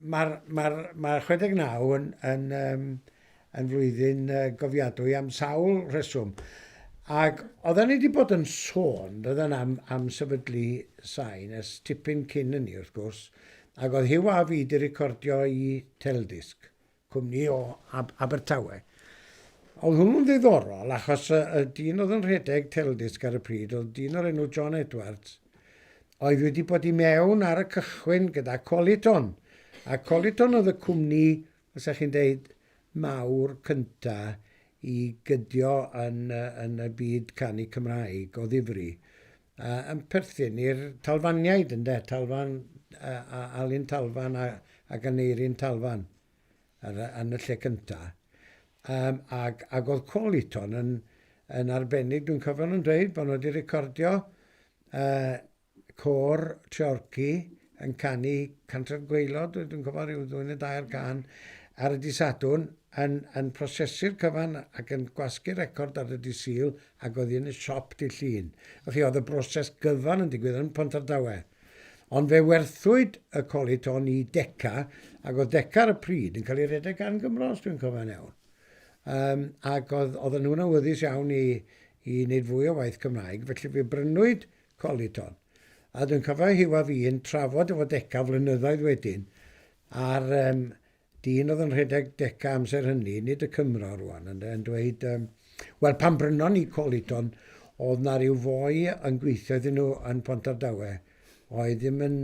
Mae'r mae mae 69 yn, yn, um, yn flwyddyn uh, gofiadwy am sawl rheswm. Ac oedden ni wedi bod yn sôn, doedden, am, am sefydlu sain ers tipyn cyn hynny, wrth gwrs. Ac oedd Hugh a fi wedi recordio i Teldisc, cwmni o Ab Abertawe. Oedd hwnnw'n ddiddorol achos y, y dyn oedd yn rhedeg Teldisc ar y pryd, oedd dyn o'r enw John Edwards, oedd wedi bod i mewn ar y cychwyn gyda Coliton. A Coliton oedd y cwmni, fysa chi'n deud, mawr cynta i gydio yn, yn y byd canu Cymraeg o ddifri. Uh, yn perthyn i'r Talfaniaid, ynde, Talfan, uh, Alun Talfan a, ac Aneirin Talfan ar, yn y lle cynta. Um, ac, ac oedd Coliton yn, yn arbennig, dwi'n cofio nhw'n dweud bod nhw wedi recordio uh, côr Treorci yn canu Cantre'r Gwaelod, dwi'n cofio rhyw ddwy neu dair can, ar y dydd Sadwrn, yn, yn prosesu'r cyfan ac yn gwasgu'r record ar y dydd Sul ac oedd hi yn y siop dydd Llun. Felly oedd y broses gyfan yn digwydd yn Pontardawe. Ond fe werthwyd y Coliton i Decca, ac oedd Decca ar y pryd yn cael ei redeg gan Gymro, os dwi'n cofio'n iawn. Um, ac oedd, oedden nhw'n awyddus iawn i, i wneud fwy o waith Cymraeg, felly fe brynwyd Coliton. A dwi'n cofio Hugh a fi yn trafod efo Decca flynyddoedd wedyn, a'r um, dyn oedd yn rhedeg Decca amser hynny, nid y Cymro rwan, yn, yn dweud, um, wel pan brynon ni Coliton, oedd na ryw foi yn gweithio iddyn nhw yn Pontardawe, oedd ddim yn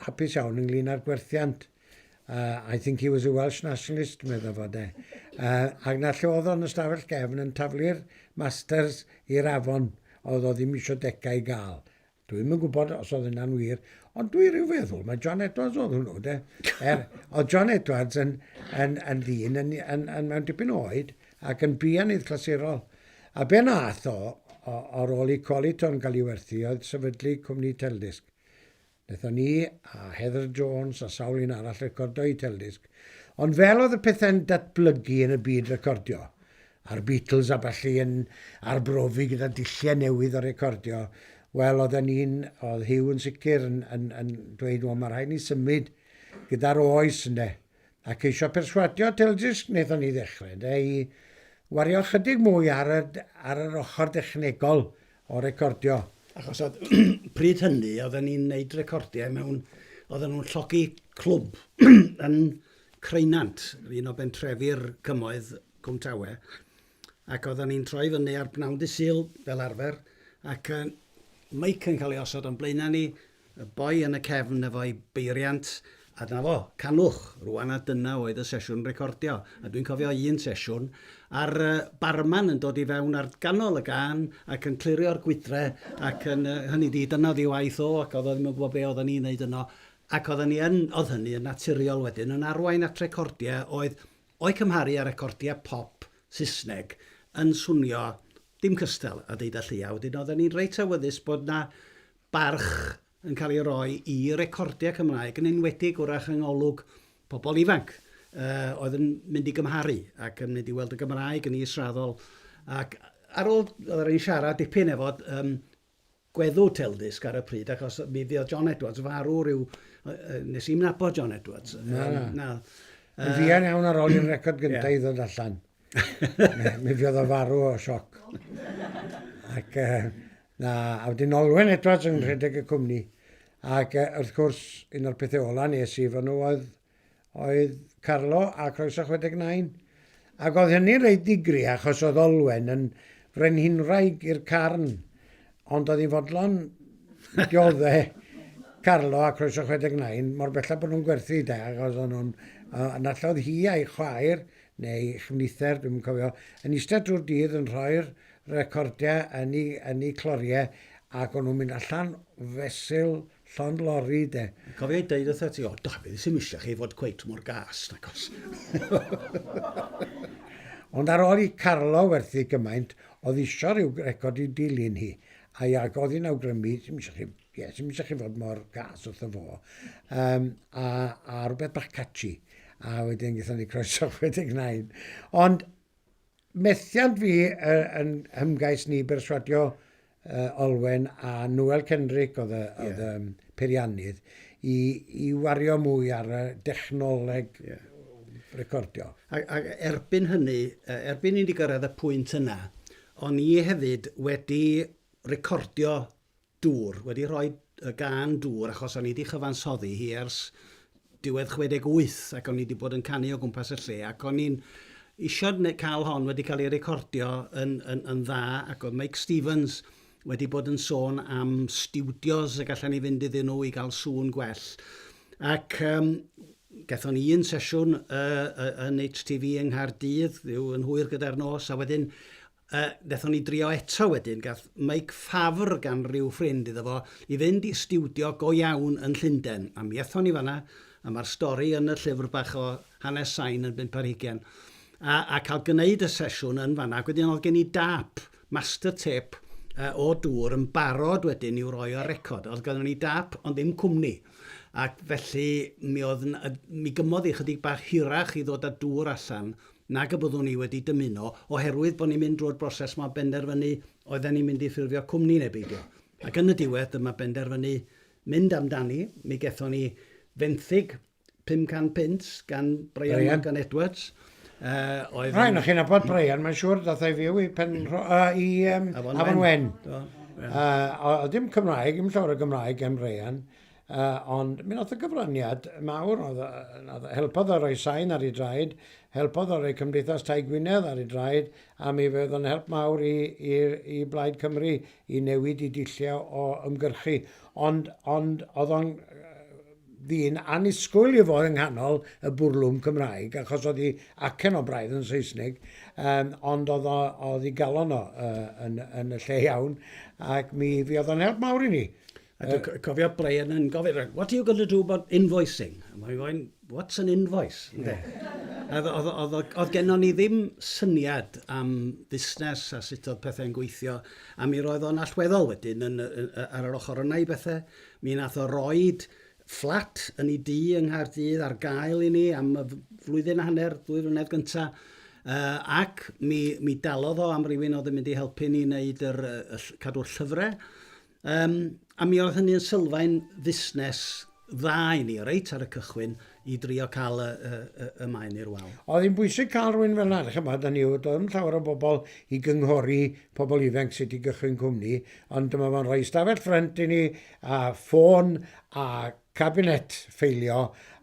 hapus iawn ynglyn â'r gwerthiant. Uh, I think he was a Welsh nationalist, medda fo de. Uh, ac na lle oedd o'n ystafell gefn yn taflu'r masters i'r afon, oedd o ddim eisiau Decca i gael. Dwi'm yn gwybod os oedd hynna'n wir, ond dwi rhyw feddwl, mae John Edwards oedd hwnnw, de. Er, oedd John Edwards yn, yn, yn ddyn yn, yn, yn, mewn dipyn o oed ac yn bianydd clasurol. A be nath o, o ar ôl i Coliton gael ei werthu, oedd sefydlu cwmni Teldisc. Wnaethon ni a Heather Jones a sawl un arall recordo i Teldisc. Ond fel oedd y pethau'n datblygu yn y byd recordio, a'r Beatles a ballu yn arbrofi gyda dulliau newydd o recordio, wel, oedden ni'n, oedd Hugh yn sicr yn, yn, yn dweud, wel, mae rhaid ni symud gyda'r oes, ynde. A ceisio perswadio Teldisc wnaethon ni ddechrau, ynde, i wario chydig mwy ar y, ar yr ochr dechnegol o recordio. Achos oedd, pryd hynny, oedden ni'n neud recordiau mewn, oedden nhw'n llogi clwb yn Creunant, un o bentrefi'r cymoedd Cwm Tawe, ac oedden ni'n troi fyny ar bnawn dydd Sul fel arfer, ac uh, meic yn cael ei osod o'n blaenau ni, y boi yn y cefn efo'i beiriant, a dyna fo, canwch, rwan a dyna oedd y sesiwn recordio. A dwi'n cofio un sesiwn, a'r uh, barman yn dod i fewn ar ganol y gân ac yn clirio'r gwydre ac yn, uh, hynny di, dyna oedd ei waith o ac oedd o ddim yn gwybod be oedden ni'n neud yno. Ac oedden ni yn, oedd hynny yn naturiol wedyn yn arwain at recordiau oedd O'u cymharu â recordiau pop Saesneg yn swnio dim cystal a deud y lleia. Wedyn oedden ni'n reit awyddus bod 'na barch yn cael ei roi i recordiau Cymraeg, yn enwedig wrach yng ngolwg pobl ifanc uh, oedd yn mynd i gymharu ac yn mynd i weld y Gymraeg yn israddol. Ac ar ôl oedden ni'n siarad dipyn efo um, gweddw Teldisc ar y pryd, achos mi fuodd John Edwards farw rhyw... Nes i'm nabod John Edwards. Na, na. na. Yn fuan iawn ar ôl i'r record gyntaf i ddod allan. Mi fuodd o farw o sioc. Ac, na, a wedyn Olwen Edwards yn rhedeg y cwmni. Ac wrth gwrs, un o'r pethau ola nes i efo nhw oedd oedd Carlo a Croeso 69. Ac oedd hynny'n reit ddigri achos oedd Olwen yn frenhinwraig i'r carn, ond oedd hi'n fodlon diodde Carlo a Croeso 69 mor belled bod nhw'n gwerthu de, achos o'n nhw'n... Uh, na lle oedd hi a'i chwaer, neu chyfnither, dwi'm yn cofio, yn eistedd drwy'r dydd yn rhoi'r recordiau yn ei, yn ei cloriau ac o'n nhw'n mynd allan fesul Llond lori de. Cofio i deud wrtha ti, o Dafydd, sy'm eisiau chi fod cweit mor gas, nagos. Ond ar ôl i Carlo werthu gymaint, oedd isio rhyw record i dilyn hi. A ia, oedd hi'n awgrymu, sy'm eisiau chi, ie, sy'm eisiau chi fod mor gas wrtho fo. Um, a, a rhywbeth bach catchy. A wedyn gaethon ni croeso 69. Ond methiant fi uh, yn hymgais ni berswadio uh, Olwen a Noel Kendrick oedd y, yeah. oedd, um, peiriannydd. i, i wario mwy ar y dechnoleg yeah. recordio. A, a erbyn hynny, erbyn i ni gyrraedd y pwynt yna, o'n i hefyd wedi recordio dŵr, wedi rhoi y gân dŵr achos o'n i wedi chyfansoddi hi ers diwedd 68 ac o'n i wedi bod yn canu o gwmpas y lle ac o'n i'n isio cael hon wedi cael ei recordio yn, yn, yn dda ac oedd Mike Stevens wedi bod yn sôn am stiwdios y gallen ni fynd iddyn nhw i gael sŵn gwell. Ac um, gathon ni un sesiwn uh, yn HTV yng Nghaerdydd, yw yn hwyr gyda'r nos, a wedyn Yy, nethon ni drio eto wedyn, gath Mike ffafr gan ryw ffrind iddo fo i fynd i stiwdio go iawn yn Llundain, a mi ethon ni fan'na, a ma'r stori yn y llyfr bach o hanes sain yn bump ar hugain, a, a cael gneud y sesiwn yn fan'na, ac wedyn oedd gen i dâp, master tape, uh, o dŵr yn barod wedyn i'w roi ar record. Oedd gynnon ni dâp, ond ddim cwmni. Ac felly mi oedd, mi gymodd hi chydig bach hirach i ddod â dŵr allan nag y byddwn i wedi dymuno, oherwydd bod ni'n mynd drwy'r broses 'ma o benderfynu oedden ni'n mynd i ffurfio cwmni neu beidio. Ac yn y diwedd, dyma benderfynu mynd amdani. Mi gethon ni fenthyg 500 punt gan Brian, Brian. Morgan Edwards. Uh, oedd Rhaid, o'ch chi'n nabod Brian, mae'n siŵr, dath ei fyw i, pen, uh, i um, Afon, Afon Wen. Do, yeah. uh, ddim Cymraeg, ddim llawer o Gymraeg gan Brian. Uh, ond mi nath o gyfraniad mawr, oedd, oedd, helpodd o roi sain ar ei draed, helpodd o roi Cymdeithas Tai Gwynedd ar ei draed, a mi fydd o'n help mawr i, i, i Blaid Cymru i newid i dulliau o ymgyrchu. Ond, ond oedd o'n ddyn annisgwyl i fod yng nghanol y bwrlwm Cymraeg, achos oedd ei acen o braidd yn Saesneg, um, ond oedd, o, oedd ei galon o uh, yn, yn y lle iawn, ac mi fuodd o'n help mawr i ni. A dwi'n cofio Brian yn gofyn, what are you going to do about invoicing? A mae'n gofyn, what's an invoice? Yeah. Oedd gennon ni ddim syniad am fusnes a sut oedd pethau'n gweithio, a mi roedd o'n allweddol wedyn yn, yn, ar yr ochr yna i bethau. Mi nath o roed fflat yn ei dŷ yng Nghaerdydd ar gael i ni am y flwyddyn a hanner, ddwy flynedd gyntaf. Uh, ac mi, mi dalodd o am rywun oedd yn mynd i helpu ni wneud yr, y, cadw'r llyfrau. Yym, a mi oedd hynny yn sylfaen fusnes dda i ni, reit ar y cychwyn, i drio cael y, y, y, y maen i'r wal. Oedd hi'n bwysig cael rhywun fel 'na, chymod, hynny yw, doedd ddim llawer o bobl i gynghori pobl ifanc sut i gychwyn cwmni, ond dyma fo'n rhoi stafell ffrynt i ni, a ffôn, a cabinet ffeilio,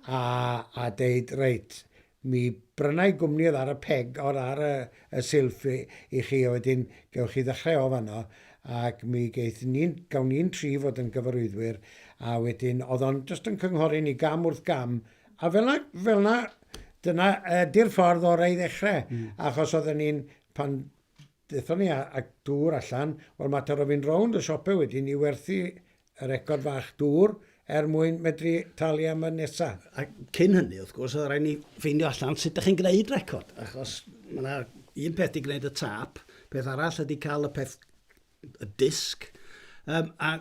a, a deud, reit, Mi brynai gwmni oedd ar y peg, oedd ar y, y silff i, i chi, a wedyn gewch chi ddechrau o fanno, ac mi geith ni'n, gawn ni'n tri fod yn gyfarwyddwyr, a wedyn oedd o'n jyst yn cynghori ni gam wrth gam, a fel na, fel na, dyna ydy'r ffordd orau i ddechrau, mm. achos oedden ni'n, pan Daethon ni â dŵr allan, wel mater o fynd rownd y siope wedyn i werthu y record fach dŵr er mwyn medru talu am y nesa. A cyn hynny, wrth gwrs, oedd rhaid ni ffeindio allan sut ydych chi'n gwneud record, achos mae yna un peth i gwneud y tap, peth arall ydy cael y peth, y disg, um, a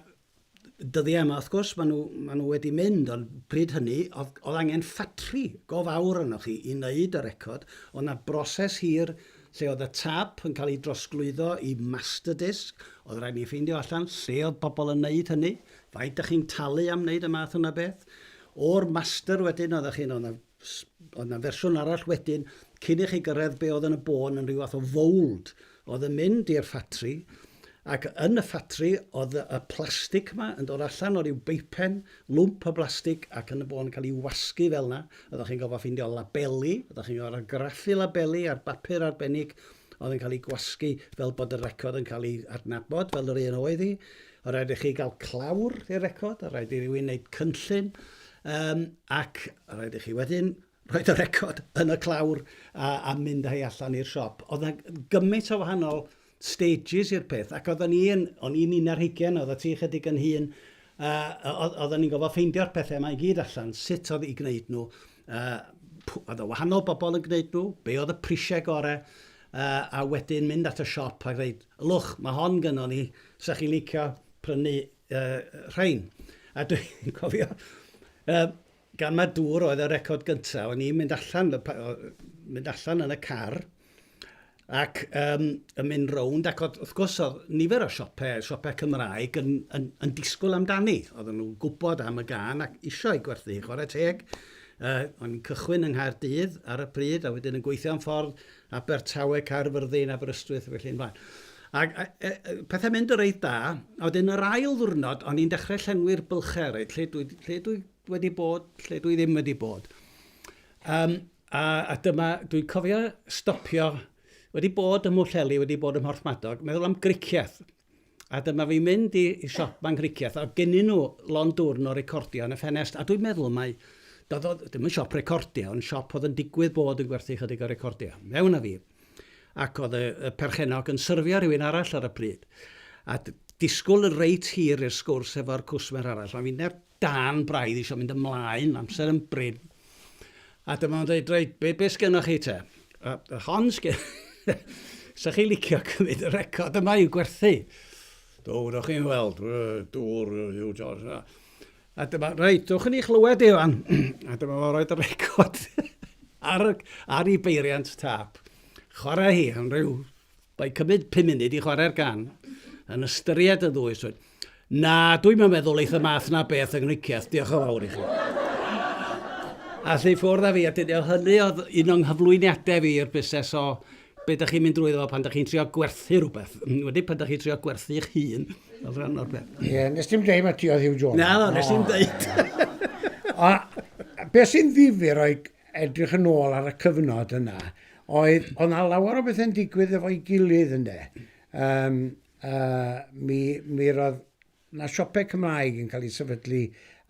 dyddiau yma, wrth gwrs, maen nhw, maen nhw wedi mynd, ond pryd hynny, oedd, oedd angen ffatri go fawr arnoch chi i wneud y record. Oedd yna broses hir lle oedd y tap yn cael ei drosglwyddo i master disc. Oedd rhaid ni ffeindio allan lle oedd pobl yn wneud hynny, faint ydych chi'n talu am wneud y math yna beth. O'r master wedyn, oeddech chi'n, oedd oedd 'na fersiwn arall wedyn, cyn i chi gyrraedd be oedd yn y bôn yn rhyw fath o fold, oedd yn mynd i'r ffatri, ac yn y ffatri oedd y plastig yma yn dod allan o ryw beipen, lwmp o blastig, ac yn y bôn yn cael ei wasgu fel yna. Oeddech chi'n gofio ffeindio labeli, oeddech chi'n gofio argraffu labeli ar bapur arbennig, oedd yn cael ei gwasgu fel bod y record yn cael ei adnabod fel yr un oedd hi. Oedd rhaid i chi gael clawr i'r record, oedd rhaid i rywun wneud cynllun, um, ac oedd rhaid i chi wedyn rhoi y record yn y clawr a, a mynd â hi allan i'r siop. Oedd yna gymaint o wahanol stages i'r peth, ac oedden ni yn, o'n i'n un ar hugain, oedd ti chydig yn hŷn, uh, oedden ni'n gofio ffeindio'r pethau yma i gyd allan, sut oedd i gwneud nhw, uh, oedd y wahanol bobl yn gwneud nhw, be oedd y prisiau gorau, uh, a wedyn mynd at y siop a dweud, lwch, mae hon gynnon ni, 'sa chi'n licio prynu uh, rhain? A dwi'n cofio, uh, gan mae dŵr oedd y record gyntaf, o'n i'n mynd allan, mynd allan yn y car, Ac um, yn mynd rownd, ac oedd, wrth gwrs, oedd nifer o siopau, siopau Cymraeg yn, yn, yn disgwyl amdani. Oedden nhw'n gwybod am y gân ac eisiau ei gwerthu, chwarae teg. O'n i'n cychwyn yng Nghaerdydd ar y pryd, a wedyn yn gweithio am ffordd Abertawe, Caerfyrddin, Aberystwyth, felly yn blaen. Ac e, e, pethau mynd yn reit da, a wedyn yr ail ddwrnod, o'n i'n dechrau llenwi'r bylchau, reit, lle dwi, lle dwi wedi bod, lle dwi ddim wedi bod. Um, a, a dyma, dwi'n cofio stopio, wedi bod ym Mhwllheli, wedi bod ym Mhorthmadog, meddwl am gricieth. A dyma fi'n mynd i, i siop Mancriciaeth, a gennyn nhw lond dwrn o recordiau yn y ffenest, a dwi'n meddwl mai, doedd o, ddim yn siop recordiau, ond siop oedd yn digwydd bod yn gwerthu chydig o recordiau. Mewn â fi. Ac oedd y, y perchennog yn syrfio rhywun arall ar y pryd. A disgwyl yn reit hir i'r sgwrs efo'r cwsmer arall. Ond fi'n dan braidd eisiau mynd ymlaen, amser yn brin. A dyma o'n dweud, reit, be, be sgennoch chi te? A, a hon sgen... Sa chi licio cymryd y record yma i'w gwerthu? Do, ydych chi'n weld, dŵr, Hugh George. A dyma, reit, dwch yn ei chlywed i fan. A dyma fo'n rhoi y record ar, ar ei beiriant tap. Chwarae hi am ryw Mae'n cymryd pum munud i chwarae'r gan, yn ystyried y ddwy swydd. Na, dwi'm yn meddwl eitha math na beth yng Nghricieth, diolch yn fawr i chi. A lle ffwrdd â fi, a dyna hynny oedd un o'n nghyflwyniadau fi i'r busnes o be da chi'n mynd drwyddo fo pan da chi'n trio gwerthu rhywbeth. Wedi pan da chi'n trio gwerthu eich hun, fel rhan o'r peth. Ie, yeah, nes ti'n dweud mae ti oedd Hugh Jones. Na, no, nes ti'n dweud. A beth sy'n ddifyr o'i edrych yn ôl ar y cyfnod yna, oedd, oedd na lawer o bethau'n digwydd efo'i gilydd ynde. Um, uh, mi, mi roedd na siopau Cymraeg yn cael ei sefydlu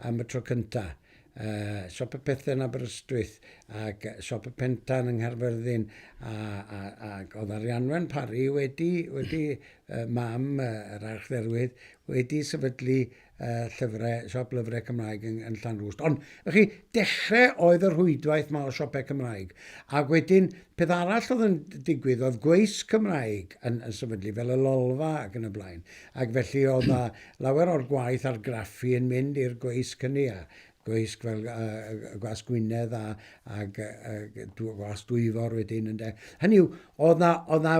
am y tro cyntaf. Uh, siop y pethau yn Aberystwyth ac siop y Pentan yng Nghaerfyrddin a, a, ac oedd Arianwen Parry wedi, wedi uh, mam uh, yr archdderwydd wedi sefydlu uh, llyfrau, siop lyfrau Cymraeg yn, yn Llanrwst. Ond, chi, dechrau oedd y rhwydwaith ma o siopau Cymraeg. Ac wedyn, peth arall oedd yn digwydd oedd gweis Cymraeg yn, yn sefydlu, fel y Lolfa ac yn y blaen. Ac felly oedd na lawer o'r gwaith argraffu yn mynd i'r gweisg hynny a gweisg fel uh, Gwas Gwynedd a, ac uh, Gwas Dwyfor wedyn ynde. Hynny yw, oedd na, oedd na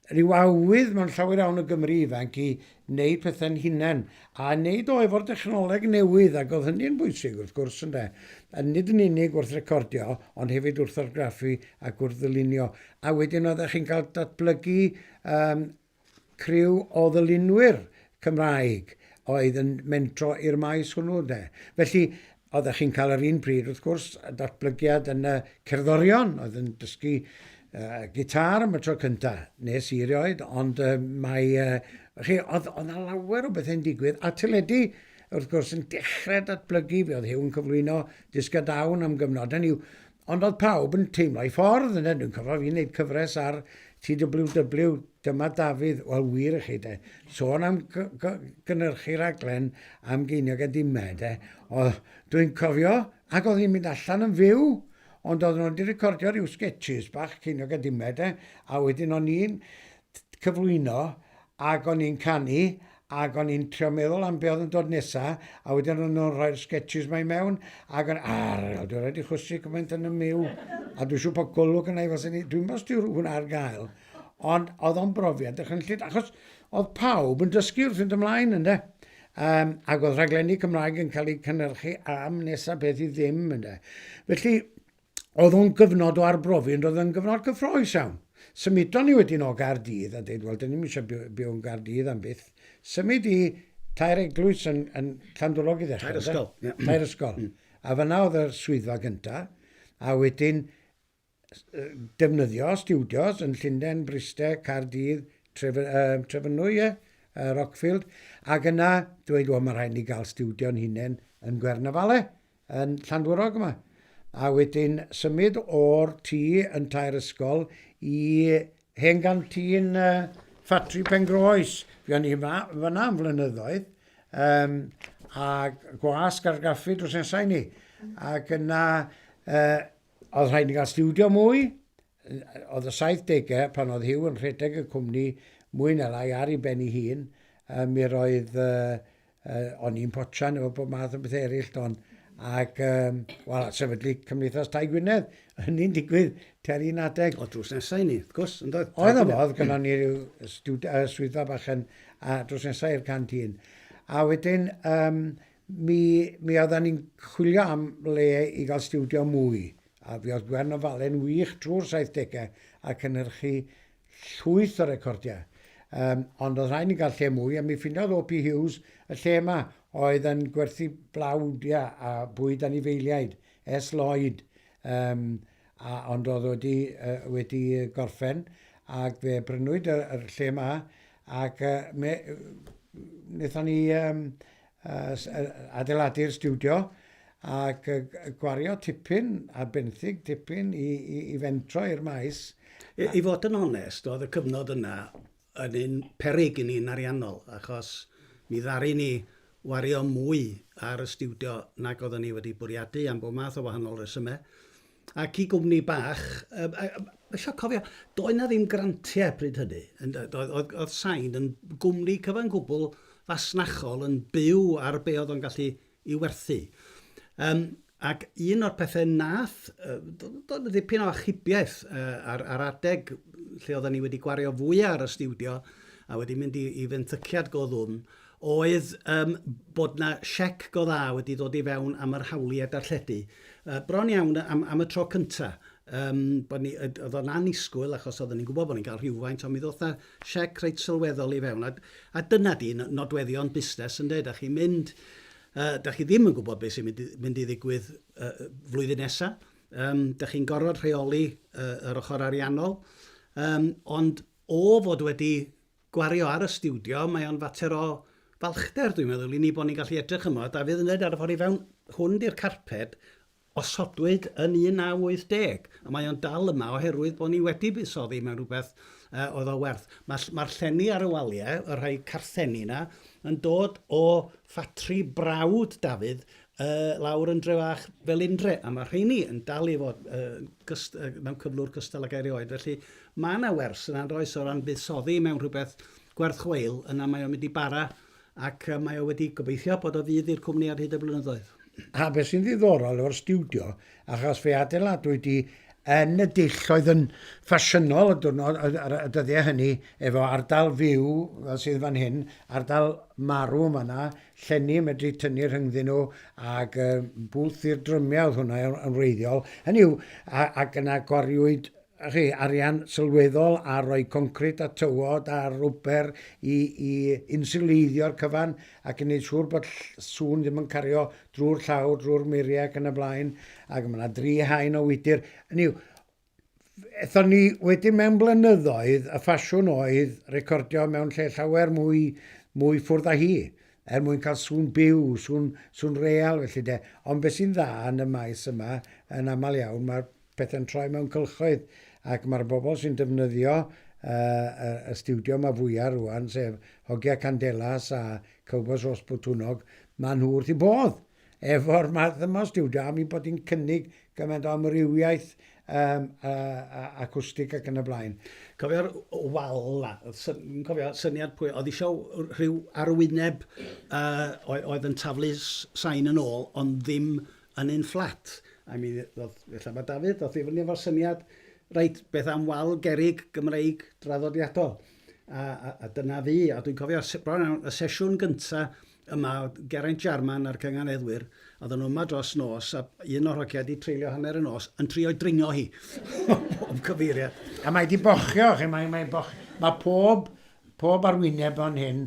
rhyw awydd mewn llawer iawn o Gymry ifanc i wneud pethau'n hunain, a wneud o efo'r dechnoleg newydd, ac oedd hynny'n bwysig wrth gwrs ynde. A nid yn unig wrth recordio, ond hefyd wrth argraffu ac wrth ddylunio. A wedyn oeddech chi'n cael datblygu um, criw o ddylunwyr Cymraeg oedd yn mentro i'r maes hwnnw ynde. Felly, oeddech chi'n cael yr un pryd, wrth gwrs, datblygiad yn y cerddorion oedd yn dysgu uh, gitar am y tro cynta. Nes i erioed, ond uh, mae... Uh, chi, oedd, oedd na lawer o bethau'n digwydd, a teledu, wrth gwrs, yn dechrau datblygu, fe oedd Huw yn cyflwyno Disg a Dawn am gyfnod. Hynny yw, Ond oedd pawb yn teimlo ei ffordd, ynde? Dwi'n cofio fi'n neud cyfres ar TWW, dyma Dafydd, wel wir i chi de, sôn am gynhyrchu rhaglen am geiniog a dime, de. Oedd, dwi'n cofio, ac oedd ni'n mynd allan yn fyw, ond oedden nhw wedi recordio rhyw sketches bach ceiniog a dime, de, a wedyn o'n i'n cyflwyno, ac o'n i'n canu, ac o'n i'n trio meddwl am be oedd yn dod nesa, a wedyn o'n nhw'n rhoi'r sketches ma i mewn, ac o'n, ar, dwi'n rhaid i chwysu cymaint yn y myw, a dwi'n siŵr bod golwg yna i fel sy'n ni, dwi'n meddwl os hwnna ar gael, ond oedd o'n brofiad dychrynllyd, achos oedd pawb yn dysgu wrth fynd ymlaen, ynde? Um, ac oedd rhaglenni Cymraeg yn cael eu cynhyrchu am nesaf beth i ddim, ynde? Felly, Oedd o'n gyfnod o arbrofi, ond oedd o'n gyfnod cyffroes iawn. Symudon ni wedyn o Gaerdydd a dweud, wel, dyn ni'm eisiau byw, byw yn Gaerdydd am byth. Symud i tair eglwys yn, yn Llandwrog i ddechrau. Tair ysgol. Yeah. Tair ysgol. Mm. A fyna oedd y swyddfa gyntaf. A wedyn defnyddio stiwdios yn Llundain, Bryste, Caerdydd, Tref, uh, Trefynwy, ie, uh, Rockfield. Ac yna dweud, wel, mae rhaid ni gael stiwdio'n hunain yn Gwernafale. yn Llandwrog yma. A wedyn symud o'r tŷ yn tair ysgol i hen gantîn uh, ffatri Pengroes. Fuon ni fyna am flynyddoedd, um, a gwasg argraffu drws nesau ni. Ac yna, uh, oedd rhaid ni gael stiwdio mwy, oedd y 70au pan oedd Hugh yn rhedeg y cwmni mwy na lai ar ei ben ei hun, uh, mi roedd uh, Uh, o'n i'n potsian efo bob math o bethau eraill, don. Ac, um, wel, sefydlu Cymdeithas Tai Gwynedd, hynny'n digwydd tua'r un adeg. O, drws nesau i ni, wrth gwrs, yn doedd? Oedd o fodd, gynnon ni ryw swyddfa bach yn, a drws nesau i'r canteen. A wedyn, um, mi, mi oedden ni'n chwilio am le i gael stiwdio mwy. A fi oedd Gwern o Falen wych drwy'r 70au a cynhyrchu llwyth o recordiau. Um, ond oedd rhaid ni gael lle mwy, a mi ffiniodd O.P. Hughes y lle yma, oedd yn gwerthu blawd ia, a bwyd anifeiliaid, S. Lloyd, um, a, ond oedd wedi, uh, wedi gorffen, ac fe brynwyd y, y lle yma, ac uh, me, wnaethon ni um, uh, adeiladu'r stiwdio, ac uh, gwario tipyn a benthyg tipyn i, i, i fentro i'r maes. I, I fod yn onest, oedd y cyfnod yna yn un peryg i ni'n ariannol, achos mi ddaru ni wario mwy ar y stiwdio nag oedden ni wedi bwriadu am bob math o wahanol resymau. Ac i gwmni bach, yy, yy, eisiau cofio, doedd na ddim grantiau pryd hynny. Oedd, oedd, oedd Sain yn gwmni cyfan gwbl fasnachol yn byw ar be oedd o'n gallu i werthu. Um, ac un o'r pethau nath, uh, doedd ddipyn o achubiaeth uh, ar, ar adeg lle oedden ni wedi gwario fwyaf ar y stiwdio a wedi mynd i, i fenthyciad go ddwfn, oedd um, bod na siec go dda wedi dod i fewn am yr hawliau darlledu. Uh, bron iawn am, am y tro cynta. Um, bod ni, oedd o'n annisgwyl achos oedden ni'n gwybod bod ni'n cael rhywfaint, ond mi ddoth na siec reit sylweddol i fewn. A, a dyna di nodweddion busnes yn dweud, da chi'n mynd, uh, da chi ddim yn gwybod beth sy'n mynd, mynd i ddigwydd uh, flwyddyn nesaf. Um, da chi'n gorfod rheoli uh, yr ochr ariannol, um, ond o fod wedi gwario ar y stiwdio, mae o'n fater o falchder, dwi'n meddwl, i ni bod ni'n gallu edrych yma. Dafydd yn dweud ar y ffordd i fewn, hwn di'r carped osodwyd yn 1980, a mae o'n dal yma oherwydd bod ni wedi buddsoddi mewn rhywbeth uh, oedd o werth. Mae'r ma llenni ar y waliau, y rhai carthenni yna, yn dod o ffatri brawd Dafydd uh, lawr yn Drefach Felindre, a mae rheini yn dal i fod uh, gyst, uh, mewn cyflwr gystal ag erioed. Felly mae yna wers yn anroes o ran buddsoddi mewn rhywbeth gwerth chweil, yna mae o'n mynd i bara ac uh, mae o wedi gobeithio bod o fydd i'r cwmni ar hyd y blynyddoedd. A beth sy'n ddiddorol efo'r stiwdio, achos fe adeiladwyd i yn y dull oedd yn ffasiynol y diwrnod, y, y dyddiau hynny, efo ardal fyw, fel sydd fan hyn, ardal marw yn fanna, llenni yn medru tynnu rhyngddyn nhw, ac uh, bwth i'r drymiau oedd hwnna yn wreiddiol. Hynny yw, a, ac yna gwariwyd chi, arian sylweddol ar roi concrit a tywod a rwber i, i insuleiddio'r cyfan ac yn gwneud siŵr bod sŵn ddim yn cario drwy'r llawr, drwy'r muriau ac yn y blaen, ac mae yna dri haen o wydr. Hynny yw, Aethon ni wedyn mewn blynyddoedd, y ffasiwn oedd recordio mewn lle llawer mwy, mwy ffwrdd â hi, er mwyn cael sŵn byw, sŵn, sŵn real felly de. Ond beth sy'n dda yn y maes yma, yn aml iawn, mae'r pethau'n troi mewn cylchoedd, ac mae'r bobl sy'n defnyddio uh, y, y stiwdio yma fwyaf rwan, sef Hogia Candelas a Cowbois Rhos Botwnnog, maen nhw wrth eu bodd efo'r math yma o stiwdio am ei bod hi'n cynnig gymaint o amrywiaeth um, uh, acwstig ac yn y blaen. Cofio'r wal na, yn cofio syniad pwy, oedd eisiau rhyw arwyneb uh, oedd yn taflu sain yn ôl, ond ddim yn un fflat. I mean, felly mae Dafydd, ddoth i fyny efo'r syniad, reit, beth am wal gerig Gymreig draddodiadol? A, a, a dyna fi, a dwi'n cofio bron iawn, y sesiwn gyntaf yma, Geraint Jarman a'r cynganeddwyr, oedden nhw yma dros nos, a un o'r hogiau wedi treulio hanner y nos yn trio dringo hi o bob cyfeiriad. A mae di bochio, chi, mae, mae, boch, mae pob, pob arwyneb o'n hyn,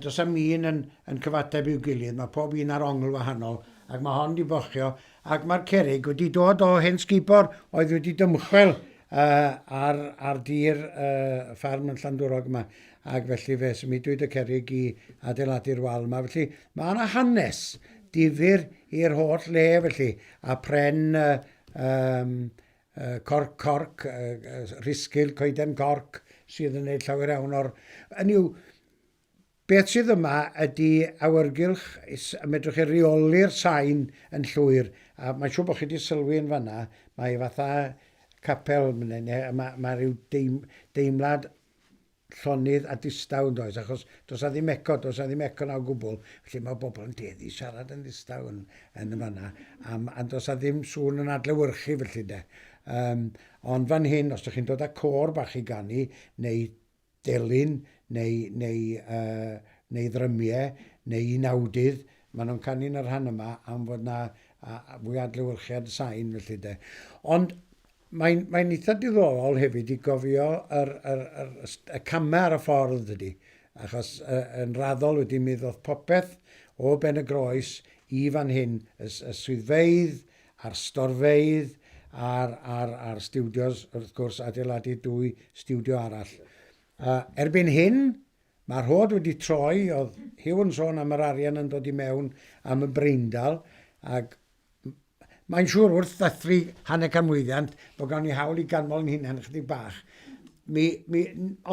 does am un yn, yn cyfateb i'w gilydd, mae pob un ar ongl wahanol, ac mae hon di bochio, ac mae'r cerrig wedi dod o hen sgubor oedd wedi dymchwel uh, ar, ar dir uh, ffarm yn Llandwrog yma, ac felly fe symudwyd y cerrig i adeiladu'r wal yma. Felly mae yna hanes difyr i'r holl le felly, a pren uh, um, uh, corc corc, uh, rhisgil coeden corc sydd yn gwneud llawer iawn o'r... Hynny yw, Beth sydd yma ydy awyrgylch, medrwch chi reoli'r sain yn llwyr, a mae'n siŵr bod chi wedi sylwi yn fanna, mae fatha capel, mae, mae rhyw deim, deimlad llonydd a distaw yn does, achos does 'na ddim eco, does 'na ddim eco na o gwbl, felly mae bobl yn tueddu siarad yn ddistaw yn, yn y fanna, am, a does 'na ddim sŵn yn adlewyrchu felly de. Um, ond fan hyn, os ydych chi'n dod â côr bach i ganu, neu delyn, neu, neu, uh, neu ddrymiau, neu unawdydd, maen nhw'n canu yn y rhan yma am fod na a, fwy adlewyrchiad sain felly de. Ond Mae'n mae'n eitha diddorol hefyd i gofio yr, yr, yr, y camau ar y ffordd, dydy. Achos uh, yn raddol wedyn mi ddoth popeth o Ben y Groes i fan hyn, y, y swyddfeydd, a'r storfeydd, a'r, a'r, a'r stiwdios, wrth gwrs, adeiladu dwy stiwdio arall. Uh, erbyn hyn, mae'r rhod wedi troi, oedd Hugh yn sôn am yr arian yn dod i mewn am y breindal, ac Mae'n siŵr wrth ddathlu hanner canmlwyddiant bod gawn ni hawl i ganmol yn hunain ychydig bach. Mi, mi,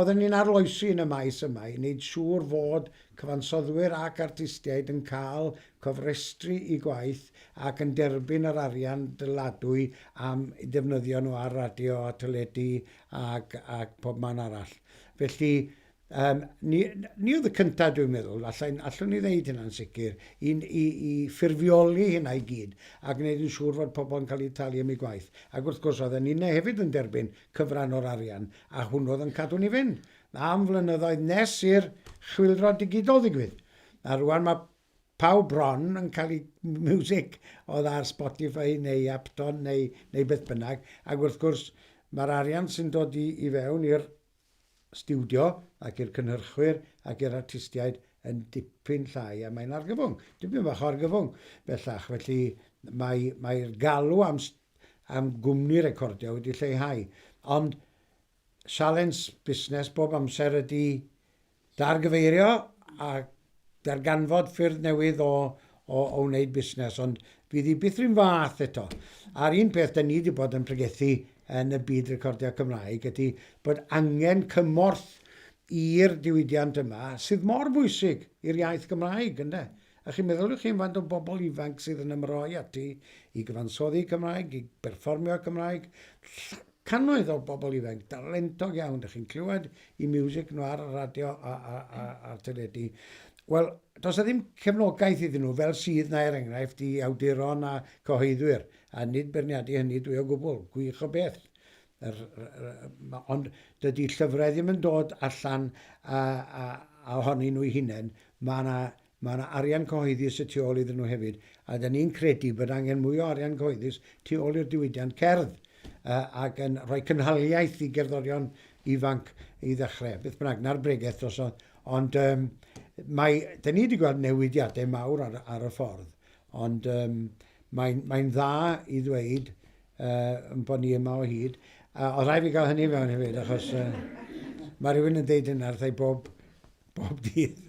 oedden ni'n arloesi yn y maes yma i wneud siŵr fod cyfansoddwyr ac artistiaid yn cael cofrestru i gwaith ac yn derbyn yr arian dyladwy am defnyddio nhw ar radio a teledu ac, ac pob man arall. Felly, Um, ni, ni oedd y cyntaf, dwi'n meddwl, allai, allwn ni ddeud hynna'n sicr, i, i, i ffurfioli hynna i gyd a gwneud yn siŵr fod pobl yn cael eu talu am eu gwaith. Ac wrth gwrs, oedden ninnau hefyd yn derbyn cyfran o'r arian, a hwnnw oedd yn cadw ni fynd am flynyddoedd nes i'r chwyldro digidol ddigwydd. A rwan mae pawb bron yn cael eu music oedd ar Spotify neu Apton neu, neu beth bynnag, ac wrth gwrs mae'r arian sy'n dod i, i fewn i'r stiwdio ac i'r cynhyrchwyr ac i'r artistiaid yn dipyn llai a mae'n argyfwng, dipyn bach o argyfwng bellach, felly mae, mae'r galw am, am gwmni recordio wedi lleihau. Ond sialens busnes bob amser ydy Dargyfeirio a darganfod ffyrdd newydd o o o wneud busnes, ond fydd hi byth run fath eto. A'r un peth 'da ni 'di bod yn pregethu yn y byd recordio Cymraeg ydy bod angen cymorth i'r diwydiant yma sydd mor bwysig i'r iaith Gymraeg, ynde? A chi'n meddwl chi am faint o bobl ifanc sydd yn ymroi ati i gyfansoddi Cymraeg, i berfformio Cymraeg, Cannoedd o bobl ifanc dalentog iawn, dych chi'n clywed i music nhw ar y radio a, a, a, a'r teledu. Wel, does 'na ddim cefnogaeth iddyn nhw fel sydd na er enghraifft i awduron a cyhoeddwyr, a nid beirniadu hynny dwi o gwbl, gwych o beth. Er, er, ond dydy llyfrau ddim yn dod allan a, a, a ohonyn nhw'u hunain. Mae yna Mae yna arian cyhoeddus y tu ôl iddyn nhw hefyd, a dyn ni'n credu bod angen mwy o arian cyhoeddus tu ôl i'r diwydiant cerdd ac yn rhoi cynhaliaeth i gerddorion ifanc i ddechrau. Beth bynnag, na'r bregeth drosodd. Ond um, mae, dyn ni wedi gweld newidiadau mawr ar, ar y ffordd, ond um, mae'n mae dda i ddweud uh, bod ni yma o hyd. Uh, oedd rhaid fi gael hynny fewn hefyd, achos uh, mae rhywun yn deud hynna wrthai bob, bob dydd.